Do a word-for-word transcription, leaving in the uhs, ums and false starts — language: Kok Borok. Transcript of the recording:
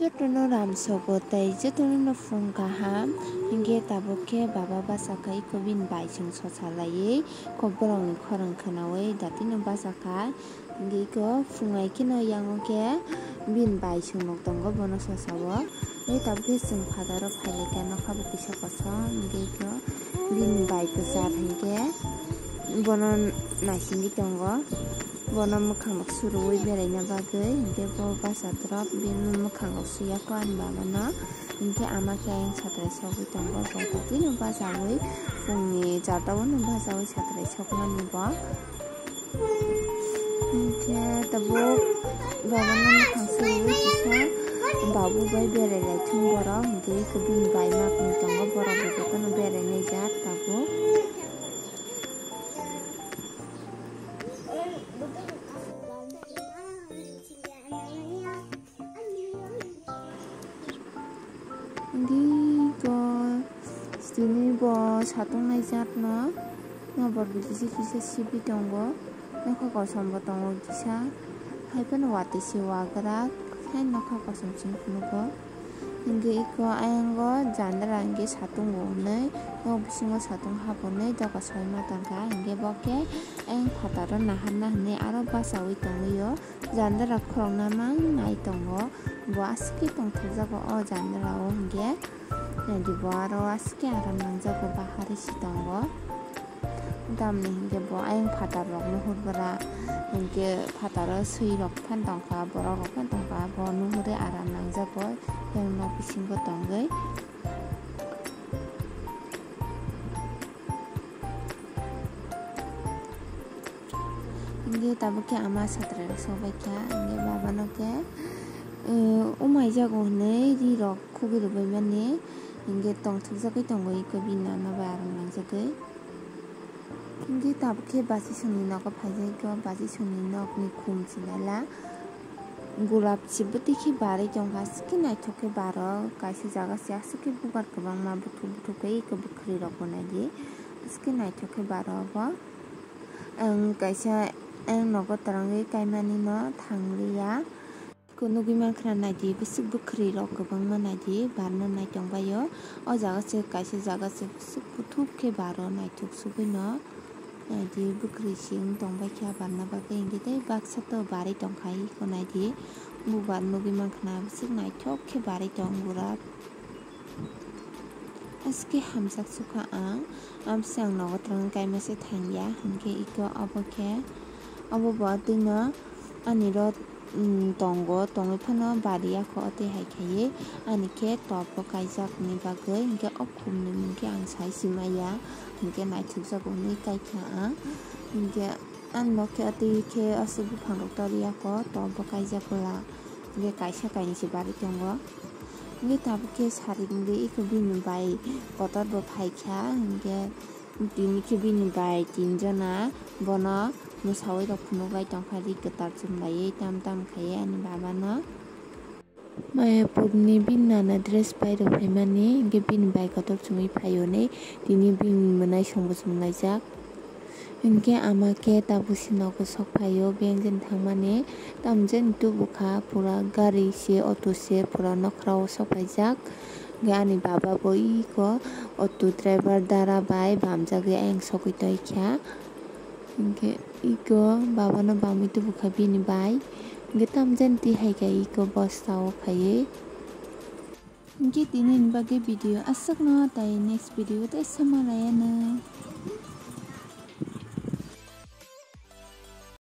Jotono ram sogo tei jotono no phung kaham. Hinkhe tabuk khe baba bachakha iko bini bai chwng sosa laiwi kokborokni khorang khwnawi datino bachakha. Hinkhe iko phungai kheno yango khe bini bai chwng nok tongo, bono sosa o. Hinkhe tabuk khe chwng phataro phailaikha nokha bo kisa kosom. Hinkhe iko bini bai kwchar hinkhe bono naisingwi tongo. Bono mwkhang rok surui beraina bagwi, hinkhe bo bachadorok bini mwkhang rok suya kho ani baba no. Hinkhe ama khe ayang satrai sogwi tongo, bo totino bachaui phungni charta o no bachaui satrai sokmani bo. Hinkhe tabuk baba no mwkhang surui kisa babu bai berai lai thung borok, hinkhe bini bai ma kung tongo, borok bo jotono berai nai jak tabuk. Diko tini bo satung nai jat no, nokbar bo kisa kisa sibwi tongo, nokha kosom bo tongo kisa, hai phano watwi se wagra, hai nokha kosom chwng phunukgo. Hinkhe iko ayango jandra hinkhe satungo hwnwi nok bisingo satung haphunwi doga soi ma tongkha, hinkhe bo khe ayang phataro naharna hwnwi aro bachaui tongwio. Jandra khoroknma nai tongo, bo aswk khe tongthokjago o jandra o hinkhe, naidi bo aro aswk khe aram nangjago bahari si tongo. Tamni hinkhe bo ayang phatar rok no hurbra hinkhe phataro swi rok phan tongkha, borok rok phan tongkha, bo nuhuri aram nangjago yang nok bisingo tongwi. Hinkhe tabuk khe ama satrai rok sokbai kha, hinkhe baba no khe, eh, umai jago hwnwi ri rok khugui rwbai mani, hinkhe tongthok jagwi tongo iko bini nana bai aram nang jagwi. Hinkhe tabuk khe bachwi songni nogo phaijak kho, bachwi songni nokni khum se laila gulap se bwtwi khe barwi tongkha, aswk khe naithok khe baro, kaisa jaga se aswk khe bubar kwbangma buthuk buthuk khe iko bwkhwrwi rok bo naidi, aswk khe naithok khe baro obo. Ang kaisa ayang nogo twrwngwi kaimani no thangliya. Ko nugwi mankha naidi, bwswk bwkhwrwi rok kwbangma naidi, barno nai tongbaio. O jaga se kaisa jaga se bwswk kuthuk khe baro naithok sugwino. Naidi bwkhwrwi se wng tongbaikha barna bagwi, hinkhe tei baksa to barwi tongkha iko naidi. Bubar nugwi mankha na bwswk naithok khe barwi tong gura. Aske hamjak sukha ang, amse ang nogo twrwng kaima se thangya, hinkhe iko obo khe, obo bo twino ani ro, mm, tongo, tongwi phano bariya kho, tei hai khaiwi ani khe top bo kaijak ni bagwi, hinkhe o khum ni mung khe ang sai si maya, hinkhe naithok jago hinwi kaikha ang, hinkhe. Ang nok khe atwi khe aswk buphang rok toriya kho, top bo kaijak bwla. Hinkhe kaisa kainwi se barwi tongo. Hinkhe tabuk khe sari hinkhe iko bini bai kotor bo phaikha. Hinkhe tini khe bini bai tinjona bono mwsawi rok phunukbai tongkha, ri kwtal chumlaiwi tam tam khaiwi ani baba no. Mayapurni bini nana dress pai rw phaimani, hinkhe bini bai kotor chumui phaio hinwi tini bini mwnai songbo chumlaijak. Hinkhe ama khe tabuk se nogo sok phaio, beng jani thangmani, tamo jani tubu kha, pura gari se, auto se, pura nokhrao sok phaijak. Hinkhe ani baba bo iko auto driver dara bai bamjagwi ayang sogwi toikha. Hinkhe iko babano bamwi tubu kha bini bai. Hinkhe tamo jani twi hai khe iko bosta o khaiwi. Hinkhe tini ni bagwi video aswkno, tai next video tei sama laianw.